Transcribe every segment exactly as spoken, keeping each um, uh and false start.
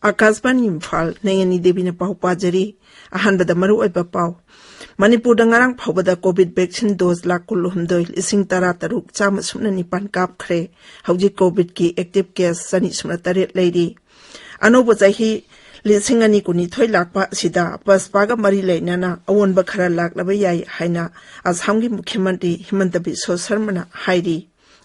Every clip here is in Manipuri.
ꯑꯥꯀꯥꯁꯕꯥꯅꯤ ꯏꯝꯐꯥꯜ, ꯅꯌꯅꯤ ꯗꯦꯕꯤꯅ ꯄꯥꯎ ꯄꯥꯖꯔꯤ꯫ ꯑꯍꯥꯟꯕꯗ ꯃꯔꯨꯑꯣꯏꯕ ꯄꯥꯎ꯫ ꯃꯅꯤꯄꯨꯔꯗ ꯉꯔꯥꯡ ꯐꯥꯎꯕꯗ ꯀꯣꯚꯤꯗ ꯚꯦꯛꯁꯤꯟ ꯗꯣꯁ ꯂꯥꯈ ꯀꯨꯟꯍꯨꯝꯗꯣꯏ ꯂꯤꯁꯤꯡ ꯇꯔꯥ ꯇꯔꯨꯛ ꯆꯥꯝꯃ ꯁꯨꯞꯅ ꯅꯤꯄꯥꯟ ꯀꯥꯞꯈ꯭ꯔꯦ꯫ ꯍꯧꯖꯤꯛ ꯀꯣꯚꯤꯗꯀꯤ ꯑꯦꯛꯇꯤꯚ ꯀꯦꯁ ꯆꯅꯤ ꯁꯨꯞꯅ ꯇꯔꯦꯠ ꯂꯩꯔꯤ꯫ ꯑꯅꯧꯕ ꯆꯍꯤ ꯂꯤꯁꯤꯡ ꯑꯅꯤ ꯀꯨꯟꯅꯤꯊꯣꯏ ꯂꯥꯛꯄ ꯑꯁꯤꯗ ꯄꯁꯄꯥꯒ ꯃꯔꯤ ꯂꯩꯅꯅ ꯑꯑꯣꯟꯕ ꯈꯔ ꯂꯥꯛꯂꯕ ꯌꯥꯏ ꯍꯥꯏꯅ ꯑꯁꯥꯝꯒꯤ ꯃꯨꯈ꯭ꯌ ꯃꯟꯇ꯭ꯔꯤ ꯍꯤꯃꯟꯇ ꯕꯤꯁ꯭ꯋ ꯁꯔꯃꯅ ꯍꯥꯏꯔꯤ꯫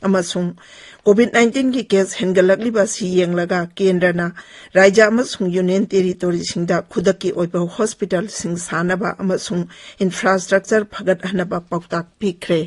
ꯑꯃꯁꯨꯡ ꯀꯣꯚꯤꯗ ꯅꯥꯏꯟꯇꯤꯟꯒꯤ ꯀꯦꯁ ꯍꯦꯟꯒꯠꯂꯛꯂꯤꯕ ꯑꯁꯤ ꯌꯦꯡꯂꯒ ꯀꯦꯟꯗ꯭ꯔꯅ ꯔꯥꯖ꯭ꯌ ꯑꯃꯁꯨꯡ ꯌꯨꯅꯤꯌꯟ ꯇꯦꯔꯤꯇꯣꯔꯤꯁꯤꯡꯗ ꯈꯨꯗꯛꯀꯤ ꯑꯣꯏꯕ ꯍꯣꯁꯄꯤꯇꯥꯜꯁꯤꯡ ꯁꯥꯅꯕ ꯑꯃꯁꯨꯡ ꯏꯟꯐ꯭ꯔꯥꯁ꯭ꯇ꯭ꯔꯛꯆꯔ ꯐꯒꯠꯍꯟꯅꯕ ꯄꯥꯎꯇꯥꯛ ꯄꯤꯈ꯭ꯔꯦ꯫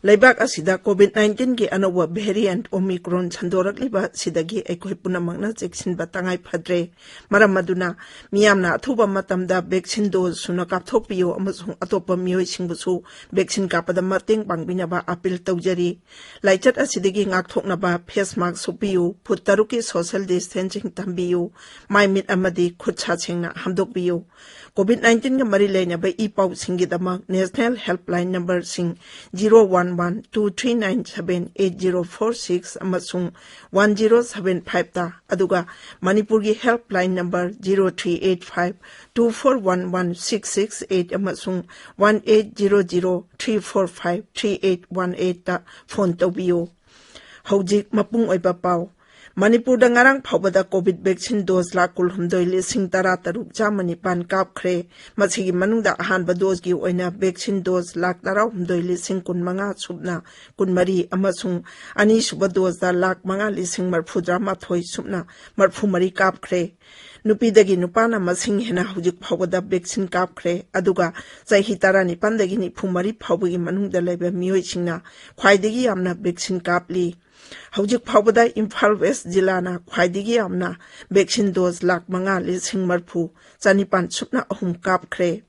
ꯂꯩꯕꯥꯛ ꯑꯁꯤꯗ ꯀꯣꯚꯤꯗ ꯅꯥꯏꯟꯇꯤꯟꯒꯤ ꯑꯅꯧꯕ ꯚꯦꯔꯤꯌꯦꯟꯠ ꯑꯣꯃꯤꯀ꯭ꯔꯣꯟ ꯁꯟꯗꯣꯔꯛꯂꯤꯕ ꯑꯁꯤꯗꯒꯤ ꯑꯩꯈꯣꯏ ꯄꯨꯝꯅꯃꯛꯅ ꯆꯦꯛꯁꯤꯟꯕ ꯇꯉꯥꯏ ꯐꯗ꯭ꯔꯦ꯫ ꯃꯔꯝ ꯑꯗꯨꯅ ꯃꯤꯌꯥꯝꯅ ꯑꯊꯨꯕ ꯃꯇꯝꯗ ꯚꯦꯛꯁꯤꯟ ꯗꯣꯁ ꯁꯨꯅ ꯀꯥꯞꯊꯣꯛꯄꯤꯌꯨ ꯑꯃꯁꯨꯡ ꯑꯇꯣꯞꯄ ꯃꯤꯑꯣꯏꯁꯤꯡꯕꯨꯁꯨ ꯚꯦꯛꯁꯤꯟ ꯀꯥꯞꯄꯗ ꯃꯇꯦꯡ ꯄꯥꯡꯕꯤꯅꯕ ꯑꯄꯤꯜ ꯇꯧꯖꯔꯤ꯫ ꯂꯥꯏꯆꯠ ꯑꯁꯤꯗꯒꯤ ꯉꯥꯛꯊꯣꯛꯅꯕ ꯐꯦꯁ ꯃꯥꯁꯛ ꯎꯞꯄꯤꯌꯨ, ꯐꯨꯠ ꯇꯔꯨꯛꯀꯤ ꯁꯣꯁꯤꯌꯦꯜ ꯗꯤꯁꯇꯦꯟꯁꯤꯡ ꯊꯝꯕꯤꯌꯨ, ꯃꯥꯏ ꯃꯤꯠ ꯑꯃꯗꯤ ꯈꯨꯠ ꯁꯥ ꯁꯦꯡꯅ ꯍꯥꯝꯗꯣꯛꯄꯤꯌꯨ꯫ ꯀꯣꯚꯤꯗ ꯅꯥꯏꯟꯇꯤꯟꯒ ꯃꯔꯤ ꯂꯩꯅꯕ ꯏ ꯄꯥꯎꯁꯤꯡꯒꯤꯗꯃꯛ ꯅꯦꯁꯅꯦꯜ ꯍꯦꯜꯞꯂꯥꯏꯟ ꯅꯝꯕꯔꯁꯤꯡ zero one one two three nine seven eight zero four six ꯑꯃꯁꯨꯡ ꯋꯥꯟ ꯖꯤꯔꯣ ꯁꯚꯦꯟ ꯐꯥꯏꯚꯇ, ꯑꯗꯨꯒ ꯃꯅꯤꯄꯨꯔꯒꯤ helpline number zero three eight five two four one one six six eight ꯑꯃꯁꯨꯡ one eight zero zero three four five three eight one ꯑꯩꯠꯇ ꯐꯣꯟ ꯇꯧꯕꯤꯌꯨ꯫ ꯍꯧꯖꯤꯛ ꯃꯄꯨꯡ ꯑꯣꯏꯕ ꯄꯥꯎ꯫ ꯃꯅꯤꯄꯨꯔꯗ ꯉꯔꯥꯡ ꯐꯥꯎꯕꯗ ꯀꯣꯚꯤꯗ ꯚꯦꯛꯁꯤꯟ ꯗꯣꯁ ꯂꯥꯈ ꯀꯨꯟꯍꯨꯝꯗꯣꯏ ꯂꯤꯁꯤꯡ ꯇꯔꯥ ꯇꯔꯨꯛ ꯆꯥꯝꯃ ꯅꯤꯄꯥꯟ ꯀꯥꯞꯈ꯭ꯔꯦ꯫ ꯃꯁꯤꯒꯤ ꯃꯅꯨꯡꯗ ꯑꯍꯥꯟꯕ ꯗꯣꯁꯀꯤ ꯑꯣꯏꯅ ꯚꯦꯛꯁꯤꯟ ꯗꯣꯁ ꯂꯥꯈ ꯇꯔꯥꯍꯨꯝꯗꯣꯏ ꯂꯤꯁꯤꯡ ꯀꯨꯟꯃꯉꯥ ꯁꯨꯞꯅ ꯀꯨꯟꯃꯔꯤ ꯑꯃꯁꯨꯡ ꯑꯅꯤꯁꯨꯕ ꯗꯣꯁꯇ ꯂꯥꯈ ꯃꯉꯥ ꯂꯤꯁꯤꯡ ꯃꯔꯤꯐꯨ ꯇꯔꯥꯃꯥꯊꯣꯏ ꯁꯨꯞꯅ ꯃꯔꯤꯐꯨ ꯃꯔꯤ ꯀꯥꯞꯈ꯭ꯔꯦ꯫ ꯅꯨꯄꯤꯗꯒꯤ ꯅꯨꯄꯥꯅ ꯃꯁꯤꯡ ꯍꯦꯟꯅ ꯍꯧꯖꯤꯛ ꯐꯥꯎꯕꯗ ꯚꯦꯛꯁꯤꯟ ꯀꯥꯞꯈ꯭ꯔꯦ, ꯑꯗꯨꯒ ꯆꯍꯤ ꯇꯔꯥꯅꯤꯄꯥꯟꯗꯒꯤ ꯅꯤꯐꯨ ꯃꯔꯤ ꯐꯥꯎꯕꯒꯤ ꯃꯅꯨꯡꯗ ꯂꯩꯕ ꯃꯤꯑꯣꯏꯁꯤꯡꯅ ꯈ꯭ꯋꯥꯏꯗꯒꯤ ꯌꯥꯝꯅ ꯚꯦꯛꯁꯤꯟ ꯀꯥꯞꯂꯤ꯫ ꯍꯧꯖꯤꯛ ꯐꯥꯎꯕꯗ ꯏꯝꯐꯥꯜ ꯋꯦꯁ ꯖꯤꯂꯥꯅ ꯈ꯭ꯋꯥꯏꯗꯒꯤ ꯌꯥꯝꯅ vaccine dose ꯂꯥꯈ ꯃꯉꯥ ꯂꯤꯁꯤꯡ ꯃꯔꯤꯐꯨ ꯆꯅꯤꯄꯥꯟ ꯁꯨꯞꯅ ꯑꯍꯨꯝ ꯀꯥꯞꯈ꯭ꯔꯦ꯫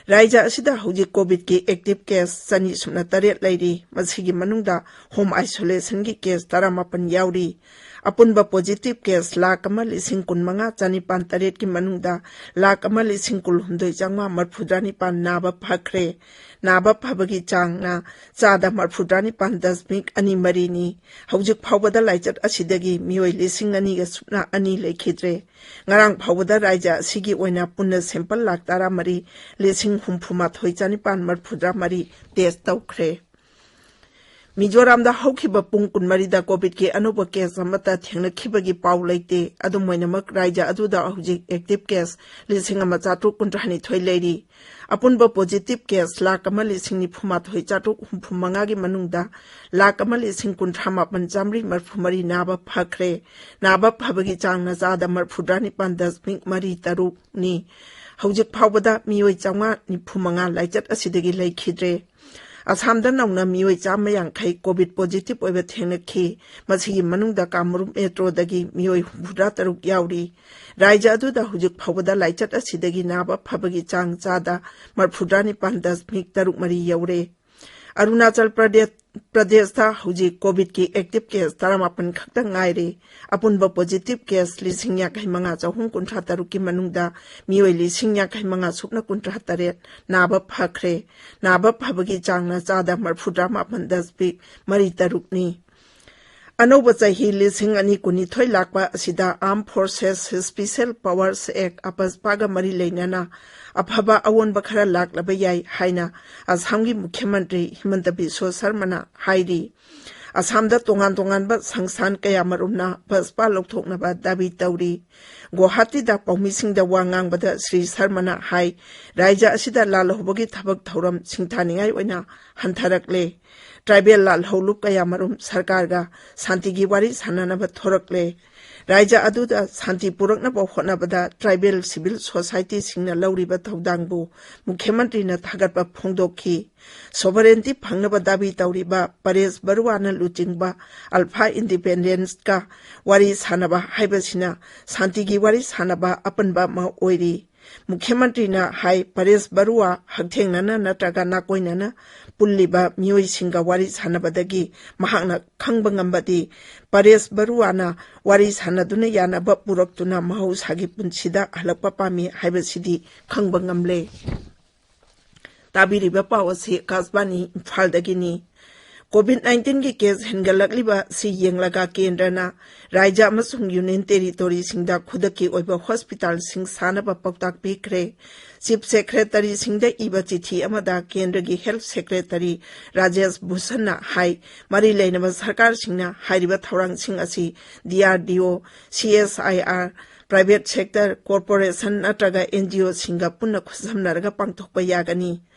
ꯔꯥꯖ꯭ꯌ ꯑꯁꯤꯗ ꯍꯧꯖꯤꯛ ꯀꯣꯚꯤꯗꯀꯤ active case ꯆꯅꯤ ꯁꯨꯞꯅ ꯇꯔꯦꯠ ꯂꯩꯔꯤ꯫ ꯃꯁꯤꯒꯤ ꯃꯅꯨꯡꯗ home isolationꯒꯤ case ꯇꯔꯥꯃꯥꯄꯟ ꯌꯥꯎꯔꯤ꯫ ꯑꯄꯨꯟꯕ positive case ꯂꯥꯈ ꯑꯃ ꯂꯤꯁꯤꯡ ꯀꯨꯟꯃꯉꯥ ꯆꯅꯤꯄꯥꯟ ꯇꯔꯦꯠꯀꯤ ꯃꯅꯨꯡꯗ ꯂꯥꯈ ꯑꯃ ꯂꯤꯁꯤꯡ ꯀꯨꯟꯍꯨꯝꯗꯣꯏ ꯆꯥꯝꯃꯉꯥ ꯃꯔꯤꯐꯨꯇꯔꯥꯅꯤꯄꯥꯟ ꯅꯥꯕ ꯐꯈ꯭ꯔꯦ꯫ ꯅꯥꯕ ꯐꯕꯒꯤ ꯆꯥꯡꯅ ꯆꯥꯗ ꯃꯔꯤꯐꯨꯇꯔꯥꯅꯤꯄꯥꯟ ꯗꯁꯃꯤꯛ ꯑꯅꯤ ꯃꯔꯤꯅꯤ꯫ ꯍꯧꯖꯤꯛ ꯐꯥꯎꯕꯗ ꯂꯥꯏꯆꯠ ꯑꯁꯤꯗꯒꯤ ꯃꯤꯑꯣꯏ ꯂꯤꯁꯤꯡ ꯑꯅꯤꯒ ꯁꯨꯞꯅ ꯑꯅꯤ ꯂꯩꯈꯤꯗ꯭ꯔꯦ꯫ ꯉꯔꯥꯡ ꯐꯥꯎꯕꯗ ꯔꯥꯖ꯭ꯌ ꯑꯁꯤꯒꯤ ꯑꯣꯏꯅ ꯄꯨꯟꯅ sample ꯂꯥꯈ ꯇꯔꯥꯃꯔꯤ ꯂꯤꯁꯤꯡ ꯍꯨꯝꯐꯨꯃꯥꯊꯣꯏ ꯆꯅꯤꯄꯥꯟ ꯃꯔꯤꯐꯨꯇꯔꯥꯃꯔꯤ test ꯇꯧꯈ꯭ꯔꯦ꯫ ꯃꯤꯖꯣꯔꯥꯝꯗ ꯍꯧꯈꯤꯕ ꯄꯨꯡ ꯀꯨꯟꯃꯔꯤꯗ ꯀꯣꯚꯤꯗꯀꯤ ꯑꯅꯧꯕ case ꯑꯃꯠꯇ ꯊꯦꯡꯅꯈꯤꯕꯒꯤ ꯄꯥꯎ ꯂꯩꯇꯦ꯫ ꯑꯗꯨꯝ ꯑꯣꯏꯅꯃꯛ, ꯔꯥꯖ꯭ꯌ ꯑꯗꯨꯗ ꯍꯧꯖꯤꯛ active case ꯂꯤꯁꯤꯡ ꯑꯃ ꯆꯥꯇ꯭ꯔꯨꯛ ꯀꯨꯟꯊ꯭ꯔꯥꯅꯤꯊꯣꯏ ꯂꯩꯔꯤ꯫ ꯑꯄꯨꯟꯕ positive case ꯂꯥꯈ ꯑꯃ ꯂꯤꯁꯤꯡ ꯅꯤꯐꯨꯃꯥꯊꯣꯏ ꯆꯥꯇ꯭ꯔꯨꯛ ꯍꯨꯝꯐꯨ ꯃꯉꯥꯒꯤ ꯃꯅꯨꯡꯗ ꯂꯥꯈ ꯑꯃ ꯂꯤꯁꯤꯡ ꯀꯨꯟꯊ꯭ꯔꯥ ꯃꯥꯄꯟ ꯆꯥꯃꯔꯤ ꯃꯔꯤꯐꯨ ꯃꯔꯤ ꯅꯥꯕ ꯐꯈ꯭ꯔꯦ꯫ ꯅꯥꯕ ꯐꯕꯒꯤ ꯆꯥꯡꯅ ꯆꯥꯗ ꯃꯔꯤꯐꯨꯇꯔꯥꯅꯤꯄꯥꯟ ꯗꯁꯃꯤꯛ ꯃꯔꯤ ꯇꯔꯨꯛꯅꯤ꯫ ꯍꯧꯖꯤꯛ ꯐꯥꯎꯕꯗ ꯃꯤꯑꯣꯏ ꯆꯥꯝꯃꯉꯥ ꯅꯤꯐꯨ ꯃꯉꯥ ꯂꯥꯏꯆꯠ ꯑꯁꯤꯗꯒꯤ ꯂꯩꯈꯤꯗ꯭ꯔꯦ꯫ ꯑꯁꯥꯝꯗ ꯅꯧꯅ ꯃꯤꯑꯣꯏ ꯆꯥꯝꯃ ꯌꯥꯡꯈꯩ ꯀꯣꯚꯤꯗ positive ꯑꯣꯏꯕ ꯊꯦꯡꯅꯈꯤ꯫ ꯃꯁꯤꯒꯤ ꯃꯅꯨꯡꯗ ꯀꯥꯃꯔꯨꯞ ꯃꯦꯇ꯭ꯔꯣꯗꯒꯤ ꯃꯤꯑꯣꯏ ꯍꯨꯝꯐꯨꯇꯔꯥ ꯇꯔꯨꯛ ꯌꯥꯎꯔꯤ꯫ ꯔꯥꯖ꯭ꯌ ꯑꯗꯨꯗ ꯍꯧꯖꯤꯛ ꯐꯥꯎꯕꯗ ꯂꯥꯏꯆꯠ ꯑꯁꯤꯗꯒꯤ ꯅꯥꯕ ꯐꯕꯒꯤ ꯆꯥꯡ ꯆꯥꯗ ꯃꯔꯤꯐꯨꯇꯔꯥꯅꯤꯄꯥꯟ ꯗꯁꯃꯤꯛ ꯇꯔꯨꯛ ꯃꯔꯤ ꯌꯧꯔꯦ꯫ ꯑꯔꯨꯅꯥꯆꯜ ꯄ꯭ꯔꯗꯦ-, ꯄ꯭ꯔꯗꯦꯁꯇ ꯍꯧꯖꯤꯛ ꯀꯣꯚꯤꯗꯀꯤ active case ꯇꯔꯥꯃꯥꯄꯟ ꯈꯛꯇ ꯉꯥꯏꯔꯦ꯫ ꯑꯄꯨꯟꯕ positive case ꯂꯤꯁꯤꯡ ꯌꯥꯡꯈꯩ ꯃꯉꯥ ꯆꯍꯨꯝ ꯀꯨꯟꯊ꯭ꯔꯥ ꯇꯔꯨꯛꯀꯤ ꯃꯅꯨꯡꯗ ꯃꯤꯑꯣꯏ ꯂꯤꯁꯤꯡ ꯌꯥꯡꯈꯩ ꯃꯉꯥ ꯁꯨꯞꯅ ꯀꯨꯟꯊ꯭ꯔꯥ ꯇꯔꯦꯠ ꯅꯥꯕ ꯐꯈ꯭ꯔꯦ꯫ ꯅꯥꯕ ꯐꯕꯒꯤ ꯆꯥꯡꯅ ꯆꯥꯗ ꯃꯔꯤꯐꯨꯇꯔꯥ ꯃꯥꯄꯟ ꯗꯁꯃꯤꯛ ꯃꯔꯤ ꯇꯔꯨꯛꯅꯤ꯫ ꯑꯅꯧꯕ ꯆꯍꯤ ꯂꯤꯁꯤꯡ ꯑꯅꯤ ꯀꯨꯟꯅꯤꯊꯣꯏ ꯂꯥꯛꯄ ꯑꯁꯤꯗ Armed Forces Special Powers Act, AFSPAꯒ ꯃꯔꯤ ꯂꯩꯅꯅ ꯑꯐꯕ ꯑꯑꯣꯟꯕ ꯈꯔ ꯂꯥꯛꯂꯕ ꯌꯥꯏ ꯍꯥꯏꯅ ꯑꯁꯥꯝꯒꯤ ꯃꯨꯈ꯭ꯌ ꯃꯟꯇ꯭ꯔꯤ ꯍꯤꯃꯟꯇ ꯕꯤꯁ꯭ꯋ ꯁꯔꯃꯅ ꯍꯥꯏꯔꯤ꯫ ꯑꯁꯥꯝꯗ ꯇꯣꯉꯥꯟ ꯇꯣꯉꯥꯟꯕ ꯁꯪꯁꯊꯥꯟ ꯀꯌꯥꯃꯔꯨꯝꯅ AFSPA ꯂꯧꯊꯣꯛꯅꯕ ꯗꯥꯕꯤ ꯇꯧꯔꯤ꯫ ꯒꯨꯋꯥꯍꯥꯇꯤꯗ ꯄꯥꯎꯃꯤꯁꯤꯡꯗ ꯋꯥ ꯉꯥꯡꯕꯗ ꯁ꯭ꯔꯤ ꯁꯔꯃꯅ ꯍꯥꯏ, ꯔꯥꯖ꯭ꯌ ꯑꯁꯤꯗ ꯂꯥꯜꯍꯧꯕꯒꯤ ꯊꯕꯛ ꯊꯧꯔꯝ ꯁꯤꯡꯊꯥꯅꯤꯡꯉꯥꯏ ꯑꯣꯏꯅ ꯍꯟꯊꯔꯛꯂꯦ꯫ Tribal ꯂꯥꯜꯍꯧꯂꯨꯞ ꯀꯌꯥꯃꯔꯨꯝ ꯁꯔꯀꯥꯔꯒ ꯁꯥꯟꯇꯤꯒꯤ ꯋꯥꯔꯤ ꯁꯥꯟꯅꯅꯕ ꯊꯣꯔꯛꯂꯦ꯫ ꯔꯥꯏꯖ ꯑꯗꯨꯗ ꯁꯥꯟꯇꯤ ꯄꯨꯔꯛꯅꯕ ꯍꯣꯠꯅꯕꯗ ꯇ꯭ꯔꯥꯏꯕꯦꯜ ꯁꯤꯚꯤꯜ ꯁꯣꯁꯥꯏꯇꯤꯁꯤꯡꯅ ꯂꯧꯔꯤꯕ ꯊꯧꯗꯥꯡꯕꯨ ꯃꯨꯈ꯭ꯌ ꯃꯟꯇ꯭ꯔꯤꯅ ꯊꯥꯒꯠꯄ ꯐꯣꯡꯗꯣꯛꯈꯤ꯫ ꯁꯣꯚꯔꯦꯟꯇꯤ ꯐꯪꯅꯕ ꯗꯥꯕꯤ ꯇꯧꯔꯤꯕ ꯄꯔꯦꯁ ꯕꯔꯨꯋꯥꯅ ꯂꯨꯆꯤꯡꯕ ꯑꯜꯐꯥ ꯏꯟꯗꯤꯄꯦꯟꯗꯦꯟꯁꯀ ꯋꯥꯔꯤ ꯁꯥꯟꯅꯕ ꯍꯥꯏꯕꯁꯤꯅ ꯁꯥꯟꯇꯤꯒꯤ ꯋꯥꯔꯤ ꯁꯥꯟꯅꯕ ꯑꯄꯨꯟꯕ ꯑꯃ ꯑꯣꯏꯔꯤ꯫ ꯃꯨꯈ꯭ꯌ ꯃꯟꯇ꯭ꯔꯤꯅ ꯍꯥꯏ, ꯄꯔꯦꯁ ꯕꯔꯨꯋꯥ ꯍꯛꯊꯦꯡꯅꯅ ꯅꯠꯇ꯭ꯔꯒ ꯅꯥꯀꯣꯏꯅꯅ ꯄꯨꯜꯂꯤꯕ ꯃꯤꯑꯣꯏꯁꯤꯡꯒ ꯋꯥꯔꯤ ꯁꯥꯟꯅꯕꯗꯒꯤ ꯃꯍꯥꯛꯅ ꯈꯪꯕ ꯉꯝꯕꯗꯤ ꯄꯔꯦꯁ ꯕꯔꯨꯋꯥꯅ ꯋꯥꯔꯤ ꯁꯥꯟꯅꯗꯨꯅ ꯌꯥꯅꯕ ꯄꯨꯔꯛꯇꯨꯅ ꯃꯍꯧꯁꯥꯒꯤ ꯄꯨꯟꯁꯤꯗ ꯍꯜꯂꯛꯄ ꯄꯥꯝꯃꯤ ꯍꯥꯏꯕꯁꯤꯗꯤ ꯈꯪꯕ ꯉꯝꯂꯦ꯫ ꯇꯥꯕꯤꯔꯤꯕ ꯄꯥꯎ ꯑꯁꯤ ꯑꯀꯥꯁꯕꯥꯅꯤ ꯏꯝꯐꯥꯜꯗꯒꯤꯅꯤ꯫ ꯀꯣꯚꯤꯗ ꯅꯥꯏꯟꯇꯤꯟꯒꯤ ꯀꯦꯁ ꯍꯦꯟꯒꯠꯂꯛꯂꯤꯕ ꯑꯁꯤ ꯌꯦꯡꯂꯒ ꯀꯦꯟꯗ꯭ꯔꯅ ꯔꯥꯏꯖ ꯑꯃꯁꯨꯡ ꯌꯨꯅꯤꯌꯟ ꯇꯦꯔꯤꯇꯣꯔꯤꯁꯤꯡꯗ ꯈꯨꯗꯛꯀꯤ ꯑꯣꯏꯕ ꯍꯣꯁꯄꯤꯇꯥꯜꯁꯤꯡ ꯁꯥꯅꯕ ꯄꯥꯎꯇꯥꯛ ꯄꯤꯈ꯭ꯔꯦ꯫ ꯆꯤꯐ ꯁꯦꯀ꯭ꯔꯦꯇꯔꯤꯁꯤꯡꯗ ꯏꯕ ꯆꯤꯊꯤ ꯑꯃꯗ ꯀꯦꯟꯗ꯭ꯔꯒꯤ ꯍꯦꯜꯊ ꯁꯦꯀ꯭ꯔꯦꯇꯔꯤ ꯔꯥꯖꯦꯁ ꯚꯨꯁꯟꯅ ꯍꯥꯏ, ꯃꯔꯤ ꯂꯩꯅꯕ ꯁꯔꯀꯥꯔꯁꯤꯡꯅ ꯍꯥꯏꯔꯤꯕ ꯊꯧꯔꯥꯡꯁꯤꯡ ꯑꯁꯤ ꯗꯤꯑꯥꯔꯗꯤꯑꯣ, ꯁꯤꯑꯦꯁꯑꯥꯏꯑꯥꯔ, ꯄ꯭ꯔꯥꯏꯚꯦꯠ ꯁꯦꯛꯇꯔ, ꯀꯣꯔꯄꯣꯔꯦꯁꯟ ꯅꯠꯇ꯭ꯔꯒ ꯑꯦꯟꯖꯤꯑꯣꯁꯤꯡꯒ ꯄꯨꯟꯅ ꯈꯨꯠꯁꯝꯅꯔꯒ ꯄꯥꯡꯊꯣꯛꯄ ꯌꯥꯒꯅꯤ꯫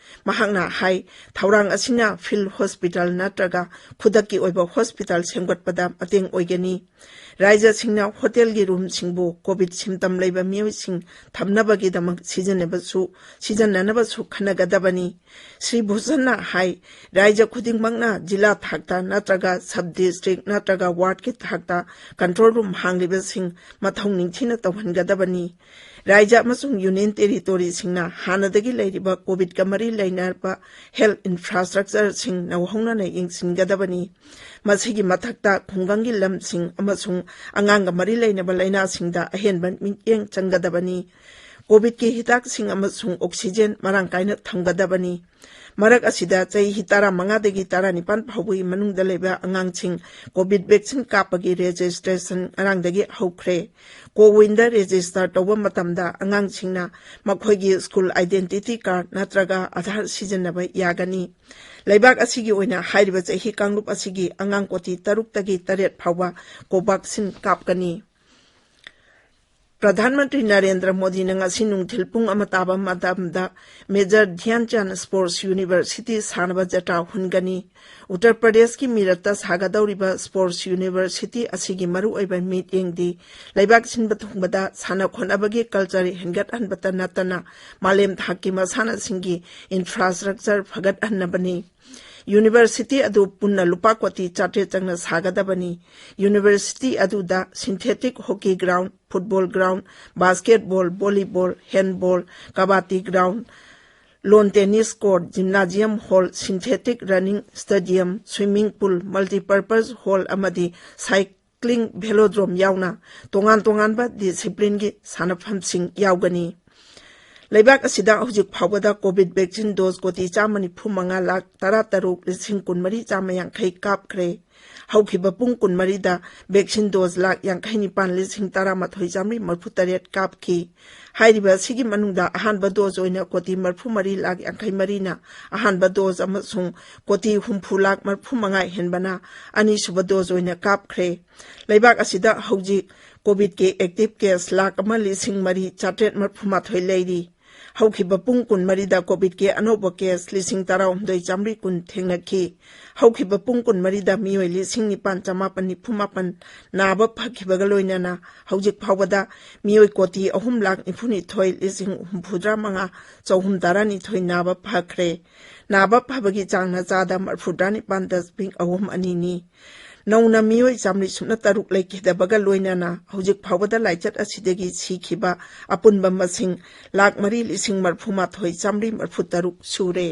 ꯃꯍꯥꯛꯅ ꯍꯥꯏ, ꯊꯧꯔꯥꯡ ꯑꯁꯤꯅ ꯐꯤꯜꯗ ꯍꯣꯁꯄꯤꯇꯥꯜ ꯅꯠꯇ꯭ꯔꯒ ꯈꯨꯗꯛꯀꯤ ꯑꯣꯏꯕ ꯍꯣꯁꯄꯤꯇꯥꯜ ꯁꯦꯝꯒꯠꯄꯗ ꯃꯇꯦꯡ ꯑꯣꯏꯒꯅꯤ꯫ ꯔꯥꯏꯖꯁꯤꯡꯅ ꯍꯣꯇꯦꯜꯒꯤ ꯔꯨꯝꯁꯤꯡꯕꯨ ꯀꯣꯚꯤꯗ ꯁꯤꯝꯇꯝ ꯂꯩꯕ ꯃꯤꯑꯣꯏꯁꯤꯡ ꯊꯝꯅꯕꯒꯤꯗꯃꯛ ꯁꯤꯖꯤꯟꯅꯕꯁꯨ, ꯁꯤꯖꯤꯟꯅꯅꯕꯁꯨ ꯈꯟꯅꯒꯗꯕꯅꯤ꯫ ꯁ꯭ꯔꯤ ꯚꯨꯁꯟꯅ ꯍꯥꯏ, ꯔꯥꯏꯖ ꯈꯨꯗꯤꯡꯃꯛꯅ ꯖꯤꯂꯥ ꯊꯥꯛꯇ ꯅꯠꯇ꯭ꯔꯒ ꯁꯕ ꯗꯤꯁꯇ꯭ꯔꯤꯛ ꯅꯠꯇ꯭ꯔꯒ ꯋꯥꯔꯗꯀꯤ ꯊꯥꯛꯇ ꯀꯟꯇ꯭ꯔꯣꯜ ꯔꯨꯝ ꯍꯥꯡꯂꯤꯕꯁꯤꯡ ꯃꯊꯧ ꯅꯤꯡꯊꯤꯅ ꯇꯧꯍꯟꯒꯗꯕꯅꯤ꯫ ꯔꯥꯏꯖ ꯑꯃꯁꯨꯡ ꯌꯨꯅꯤꯌꯟ ꯇꯦꯔꯤꯇꯣꯔꯤꯁꯤꯡꯅ ꯍꯥꯟꯅꯗꯒꯤ ꯂꯩꯔꯤꯕ ꯀꯣꯚꯤꯗꯀ ꯃꯔꯤ ꯂꯩꯅꯕ ꯍꯦꯜꯊ ꯏꯟꯐ꯭ꯔꯥꯁ꯭ꯇ꯭ꯔꯛꯆꯔꯁꯤꯡ ꯅꯧꯍꯧꯅꯅ ꯌꯦꯡꯁꯤꯟꯒꯗꯕꯅꯤ꯫ ꯃꯁꯤꯒꯤ ꯃꯊꯛꯇ ꯈꯨꯡꯒꯪꯒꯤ ꯂꯝꯁꯤꯡ ꯑꯃꯁꯨꯡ ꯑꯉꯥꯡꯒ ꯃꯔꯤ ꯂꯩꯅꯕ ꯂꯥꯏꯅꯥꯁꯤꯡꯗ ꯑꯍꯦꯟꯕ ꯃꯤꯠꯌꯦꯡ ꯆꯪꯒꯗꯕꯅꯤ꯫ ꯀꯣꯚꯤꯗꯀꯤ ꯍꯤꯗꯥꯛꯁꯤꯡ ꯑꯃꯁꯨꯡ ꯑꯣꯛꯁꯤꯖꯦꯟ ꯃꯔꯥꯡ ꯀꯥꯏꯅ ꯊꯝꯒꯗꯕꯅꯤ꯫ ꯃꯔꯛ ꯑꯁꯤꯗ ꯆꯍꯤ ꯇꯔꯥꯃꯉꯥꯗꯒꯤ ꯇꯔꯥꯅꯤꯄꯥꯟ ꯐꯥꯎꯕꯒꯤ ꯃꯅꯨꯡꯗ ꯂꯩꯕ ꯑꯉꯥꯡꯁꯤꯡ ꯀꯣꯚꯤꯗ ꯚꯦꯛꯁꯤꯟ ꯀꯥꯞꯄꯒꯤ ꯔꯦꯖꯤꯁꯇ꯭ꯔꯦꯁꯟ ꯉꯔꯥꯡꯗꯒꯤ ꯍꯧꯈ꯭ꯔꯦ꯫ ꯀꯣꯋꯤꯟꯗ ꯔꯦꯖꯤꯁꯇꯔ ꯇꯧꯕ ꯃꯇꯝꯗ ꯑꯉꯥꯡꯁꯤꯡꯅ ꯃꯈꯣꯏꯒꯤ ꯁ꯭ꯀꯨꯜ ꯑꯥꯏꯗꯦꯟꯇꯤꯇꯤ ꯀꯥꯔꯗ ꯅꯠꯇ꯭ꯔꯒ ꯑꯥꯙꯥꯔ ꯁꯤꯖꯤꯟꯅꯕ ꯌꯥꯒꯅꯤ꯫ ꯂꯩꯕꯥꯛ ꯑꯁꯤꯒꯤ ꯑꯣꯏꯅ ꯍꯥꯏꯔꯤꯕ ꯆꯍꯤ ꯀꯥꯡꯂꯨꯞ ꯑꯁꯤꯒꯤ ꯑꯉꯥꯡ ꯀꯣꯇꯤ ꯇꯔꯨꯛꯇꯒꯤ ꯇꯔꯦꯠ ꯐꯥꯎꯕ ꯀꯣꯚꯥꯛꯁꯤꯟ ꯀꯥꯞꯀꯅꯤ꯫ ꯄ꯭ꯔꯙꯥꯟ ꯃꯟꯇ꯭ꯔꯤ ꯅꯔꯦꯟꯗ꯭ꯔ ꯃꯣꯗꯤꯅ ꯉꯁꯤ ꯅꯨꯡꯊꯤꯜ ꯄꯨꯡ ꯑꯃ ꯇꯥꯕ ꯃꯇꯝꯗ ꯃꯦꯖꯔ ꯙ꯭ꯌꯥꯟ ꯆꯥꯟꯗ ꯁ꯭ꯄꯣꯔꯠꯁ ꯌꯨꯅꯤꯚꯔꯁꯤꯇꯤ ꯁꯥꯟꯅꯕ ꯖꯇ꯭ꯔꯥ ꯍꯨꯟꯒꯅꯤ꯫ ꯎꯠꯇꯔ ꯄ꯭ꯔꯗꯦꯁꯀꯤ ꯃꯤꯔꯠꯇ ꯁꯥꯒꯗꯧꯔꯤꯕ ꯁ꯭ꯄꯣꯔꯠꯁ ꯌꯨꯅꯤꯚꯔꯁꯤꯇꯤ ꯑꯁꯤꯒꯤ ꯃꯔꯨꯑꯣꯏꯕ ꯃꯤꯠꯌꯦꯡꯗꯤ ꯂꯩꯕꯥꯛ ꯁꯤꯟꯕ ꯊꯨꯡꯕꯗ ꯁꯥꯟꯅ ꯈꯣꯠꯅꯕꯒꯤ ꯀꯜꯆꯔ ꯍꯦꯟꯒꯠꯍꯟꯕꯇ ꯅꯠꯇꯅ ꯃꯥꯂꯦꯝ ꯊꯥꯛꯀꯤ ꯃꯁꯥꯟꯅꯁꯤꯡꯒꯤ ꯏꯟꯐ꯭ꯔꯥꯁ꯭ꯇ꯭ꯔꯛꯆꯔ ꯐꯒꯠꯍꯟꯅꯕꯅꯤ꯫ ꯌꯨꯅꯤꯚꯔꯁꯤꯇꯤ ꯑꯗꯨ ꯄꯨꯟꯅ ꯂꯨꯄꯥ ꯀꯣꯇꯤ ꯆꯥꯇ꯭ꯔꯦꯠ ꯆꯪꯅ ꯁꯥꯒꯗꯕꯅꯤ꯫ ꯌꯨꯅꯤꯚꯔꯁꯤꯇꯤ ꯑꯗꯨꯗ synthetic hockey ground, football ground, basketball, volleyball, handball, kabaddi ground, lawn tennis court, gymnasium hall, synthetic running stadium, swimming pool, multipurpose hall ꯑꯃꯗꯤ ꯁꯥꯏꯀ꯭ꯂꯤꯡ ꯚꯦꯂꯣꯗ꯭ꯔꯣꯝ ꯌꯥꯎꯅ ꯇꯣꯉꯥꯟ ꯇꯣꯉꯥꯟꯕ ꯗꯤꯁꯤꯄ꯭ꯂꯤꯟꯒꯤ ꯁꯥꯟꯅꯐꯝꯁꯤꯡ ꯌꯥꯎꯒꯅꯤ꯫ ꯂꯩꯕꯥꯛ ꯑꯁꯤꯗ ꯍꯧꯖꯤꯛ ꯐꯥꯎꯕꯗ ꯀꯣꯚꯤꯗ ꯚꯦꯛꯁꯤꯟ ꯗꯣꯁ ꯀꯣꯇꯤ ꯆꯥꯝꯃ ꯅꯤꯐꯨ ꯃꯉꯥ ꯂꯥꯈ ꯇꯔꯥ ꯇꯔꯨꯛ ꯂꯤꯁꯤꯡ ꯀꯨꯟꯃꯔꯤ ꯆꯥꯝꯃ ꯌꯥꯡꯈꯩ ꯀꯥꯞꯈ꯭ꯔꯦ꯫ ꯍꯧꯈꯤꯕ ꯄꯨꯡ ꯀꯨꯟꯃꯔꯤꯗ ꯚꯦꯛꯁꯤꯟ ꯗꯣꯁ ꯂꯥꯈ ꯌꯥꯡꯈꯩ ꯅꯤꯄꯥꯟ ꯂꯤꯁꯤꯡ ꯇꯔꯥꯃꯥꯊꯣꯏ ꯆꯥꯝꯃꯔꯤ ꯃꯔꯤꯐꯨ ꯇꯔꯦꯠ ꯀꯥꯞꯈꯤ꯫ ꯍꯥꯏꯔꯤꯕ ꯑꯁꯤꯒꯤ ꯃꯅꯨꯡꯗ ꯑꯍꯥꯟꯕ ꯗꯣꯁ ꯑꯣꯏꯅ ꯀꯣꯇꯤ ꯃꯔꯤꯐꯨ ꯃꯔꯤ ꯂꯥꯈ ꯌꯥꯡꯈꯩ ꯃꯔꯤꯅ ꯑꯍꯥꯟꯕ ꯗꯣꯁ ꯑꯃꯁꯨꯡ ꯀꯣꯇꯤ ꯍꯨꯝꯐꯨ ꯂꯥꯈ ꯃꯔꯤꯐꯨ ꯃꯉꯥ ꯍꯦꯟꯕꯅ ꯑꯅꯤꯁꯨꯕ ꯗꯣꯁ ꯑꯣꯏꯅ ꯀꯥꯞꯈ꯭ꯔꯦ꯫ ꯂꯩꯕꯥꯛ ꯑꯁꯤꯗ ꯍꯧꯖꯤꯛ ꯀꯣꯚꯤꯗꯀꯤ ꯑꯦꯛꯇꯤꯚ ꯀꯦꯁ ꯂꯥꯈ ꯑꯃ ꯂꯤꯁꯤꯡ ꯃꯔꯤ ꯆꯥꯇ꯭ꯔꯦꯠ ꯃꯔꯤꯐꯨ ꯃꯥꯊꯣꯏ ꯂꯩꯔꯤ꯫ ꯍꯧꯈꯤꯕ ꯄꯨꯡ ꯀꯨꯟꯃꯔꯤꯗ ꯀꯣꯚꯤꯗꯀꯤ ꯑꯅꯧꯕ ꯀꯦꯁ ꯂꯤꯁꯤꯡ ꯇꯔꯥꯍꯨꯝꯗꯣꯏ ꯆꯥꯝꯃꯔꯤ ꯀꯨꯟ ꯊꯦꯡꯅꯈꯤ꯫ ꯍꯧꯈꯤꯕ ꯄꯨꯡ ꯀꯨꯟꯃꯔꯤꯗ ꯃꯤꯑꯣꯏ ꯂꯤꯁꯤꯡ ꯅꯤꯄꯥꯟ ꯆꯃꯥꯄꯟ ꯅꯤꯐꯨ ꯃꯥꯄꯟ ꯅꯥꯕ ꯐꯈꯤꯕꯒ ꯂꯣꯏꯅꯅ ꯍꯧꯖꯤꯛ ꯐꯥꯎꯕꯗ ꯃꯤꯑꯣꯏ ꯀꯣꯇꯤ ꯑꯍꯨꯝ ꯂꯥꯈ ꯅꯤꯐꯨꯅꯤꯊꯣꯏ ꯂꯤꯁꯤꯡ ꯍꯨꯝꯐꯨꯇꯔꯥ ꯃꯉꯥ ꯆꯍꯨꯝ ꯇꯔꯥꯅꯤꯊꯣꯏ ꯅꯥꯕ ꯐꯈ꯭ꯔꯦ꯫ ꯅꯥꯕ ꯐꯕꯒꯤ ꯆꯥꯡꯅ ꯆꯥꯗ ꯃꯔꯤꯐꯨꯇꯔꯥ ꯅꯤꯄꯥꯟ ꯗꯁꯃꯤꯛ ꯑꯍꯨꯝ ꯑꯅꯤꯅꯤ꯫ ꯅꯧꯅ ꯃꯤꯑꯣꯏ ꯆꯥꯝꯃꯔꯤ ꯁꯨꯞꯅ ꯇꯔꯨꯛ ꯂꯩꯈꯤꯗꯕꯒ ꯂꯣꯏꯅꯅ ꯍꯧꯖꯤꯛ ꯐꯥꯎꯕꯗ ꯂꯥꯏꯆꯠ ꯑꯁꯤꯗꯒꯤ ꯁꯤꯈꯤꯕ ꯑꯄꯨꯟꯕ ꯃꯁꯤꯡ ꯂꯥꯈ ꯃꯔꯤ ꯂꯤꯁꯤꯡ ꯃꯔꯤꯐꯨ ꯃꯥꯊꯣꯏ ꯆꯥꯝꯃꯔꯤ ꯃꯔꯤꯐꯨ ꯇꯔꯨꯛ ꯁꯨꯔꯦ꯫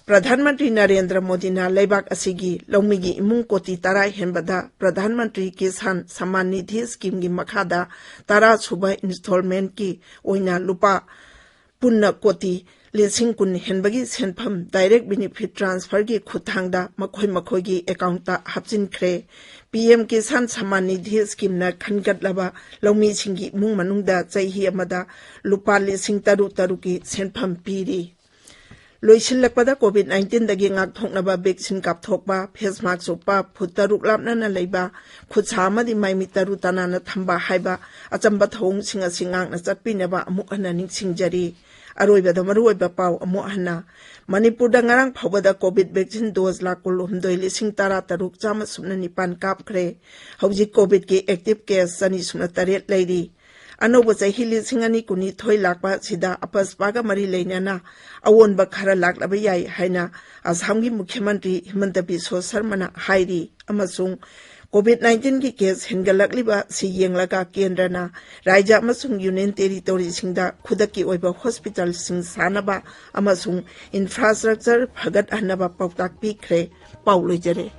ꯄ꯭ꯔꯙꯥꯟ ꯃꯟꯇ꯭ꯔꯤ ꯅꯔꯦꯟꯗ꯭ꯔ ꯃꯣꯗꯤꯅ ꯂꯩꯕꯥꯛ ꯑꯁꯤꯒꯤ ꯂꯧꯃꯤꯒꯤ ꯏꯃꯨꯡ ꯀꯣꯇꯤ ꯇꯔꯥ ꯍꯦꯟꯕꯗ ꯄ꯭ꯔꯙꯥꯟ ꯃꯟꯇ꯭ꯔꯤ ꯀꯤꯁꯥꯟ ꯁꯝꯃꯥꯟ ꯅꯤꯙꯤ ꯁ꯭ꯀꯤꯝꯒꯤ ꯃꯈꯥꯗ ꯇꯔꯥ ꯁꯨꯕ ꯏꯟꯁꯇꯣꯜꯃꯦꯟꯠꯀꯤ ꯑꯣꯏꯅ ꯂꯨꯄꯥ ꯄꯨꯟꯅ ꯀꯣꯇꯤ ꯂꯤꯁꯤꯡ ꯀꯨꯟ ꯍꯦꯟꯕꯒꯤ ꯁꯦꯟꯐꯝ ꯗꯥꯏꯔꯦꯛ ꯕꯦꯅꯤꯐꯤꯠ ꯇ꯭ꯔꯥꯟꯁꯐꯔꯒꯤ ꯈꯨꯠꯊꯥꯡꯗ ꯃꯈꯣꯏ ꯃꯈꯣꯏꯒꯤ ꯑꯦꯀꯥꯎꯟꯠꯇ ꯍꯥꯞꯆꯤꯟꯈ꯭ꯔꯦ꯫ ꯄꯤ ꯑꯦꯝ ꯀꯤꯁꯥꯟ ꯁꯝꯃꯥꯟ ꯅꯤꯙꯤ ꯁ꯭ꯀꯤꯝꯅ ꯈꯟꯒꯠꯂꯕ ꯂꯧꯃꯤꯁꯤꯡꯒꯤ ꯏꯃꯨꯡ ꯃꯅꯨꯡꯗ ꯆꯍꯤ ꯑꯃꯗ ꯂꯨꯄꯥ ꯂꯤꯁꯤꯡ ꯇꯔꯨꯛ ꯇꯔꯨꯛꯀꯤ ꯁꯦꯟꯐꯝ ꯄꯤꯔꯤ꯫ ꯂꯣꯏꯁꯤꯜꯂꯛꯄꯗ COVID-19ꯗꯒꯤ ꯉꯥꯛꯊꯣꯛꯅꯕ vaccine ꯀꯥꯞꯊꯣꯛꯄ, face mask ꯎꯞꯄ, ꯐꯨꯠ ꯇꯔꯨꯛ ꯂꯥꯞꯅꯅ ꯂꯩꯕ, ꯈꯨꯠꯁꯥ ꯑꯃꯗꯤ ꯃꯥꯏꯃꯤꯠ ꯇꯔꯨ ꯇꯅꯥꯟꯅ ꯊꯝꯕ ꯍꯥꯏꯕ ꯑꯆꯝꯕ ꯊꯧꯑꯣꯡꯁꯤꯡ ꯑꯁꯤ ꯉꯥꯛꯅ ꯆꯠꯄꯤꯅꯕ ꯑꯃꯨꯛ ꯍꯟꯅ ꯅꯤꯡꯁꯤꯡꯖꯔꯤ꯫ ꯑꯔꯣꯏꯕꯗ ꯃꯔꯨꯑꯣꯏꯕ ꯄꯥꯎ ꯑꯃꯨꯛ ꯍꯟꯅ꯫ ꯃꯅꯤꯄꯨꯔꯗ ꯉꯔꯥꯡ ꯐꯥꯎꯕꯗ COVID vaccine dose ꯂꯥꯈ ꯀꯨꯟꯍꯨꯝꯗꯣꯏ ꯂꯤꯁꯤꯡ ꯇꯔꯥ ꯇꯔꯨꯛ ꯆꯥꯝꯃ ꯁꯨꯞꯅ ꯅꯤꯄꯥꯟ ꯀꯥꯞꯈ꯭ꯔꯦ꯫ ꯍꯧꯖꯤꯛ COVIDꯀꯤ active case ꯆꯅꯤ ꯁꯨꯞꯅ ꯇꯔꯦꯠ ꯂꯩꯔꯤ꯫ ꯑꯅꯧꯕ ꯆꯍꯤ ꯂꯤꯁꯤꯡ ꯑꯅꯤ ꯀꯨꯟꯅꯤꯊꯣꯏ ꯂꯥꯛꯄ ꯑꯁꯤꯗ ꯑꯄꯁꯄꯥꯒ ꯃꯔꯤ ꯂꯩꯅꯅ ꯑꯑꯣꯟꯕ ꯈꯔ ꯂꯥꯛꯂꯕ ꯌꯥꯏ ꯍꯥꯏꯅ ꯑꯁꯥꯝꯒꯤ ꯃꯨꯈ꯭ꯌ ꯃꯟꯇ꯭ꯔꯤ ꯍꯤꯃꯟꯇ ꯕꯤꯁ꯭ꯋ ꯁꯔꯃꯅ ꯍꯥꯏꯔꯤ꯫ ꯑꯃꯁꯨꯡ COVID-19ꯒꯤ case ꯍꯦꯟꯒꯠꯂꯛꯂꯤꯕ ꯑꯁꯤ ꯌꯦꯡꯂꯒ ꯀꯦꯟꯗ꯭ꯔꯅ ꯔꯥꯖ꯭ꯌ ꯑꯃꯁꯨꯡ ꯌꯨꯅꯤꯌꯟ ꯇꯦꯔꯤꯇꯣꯔꯤꯁꯤꯡꯗ ꯈꯨꯗꯛꯀꯤ ꯑꯣꯏꯕ hospitalꯁꯤꯡ ꯁꯥꯅꯕ ꯑꯃꯁꯨꯡ infrastructure ꯐꯒꯠꯍꯟꯅꯕ ꯄꯥꯎꯇꯥꯛ ꯄꯤꯈ꯭ꯔꯦ꯫ ꯄꯥꯎ ꯂꯣꯏꯖꯔꯦ꯫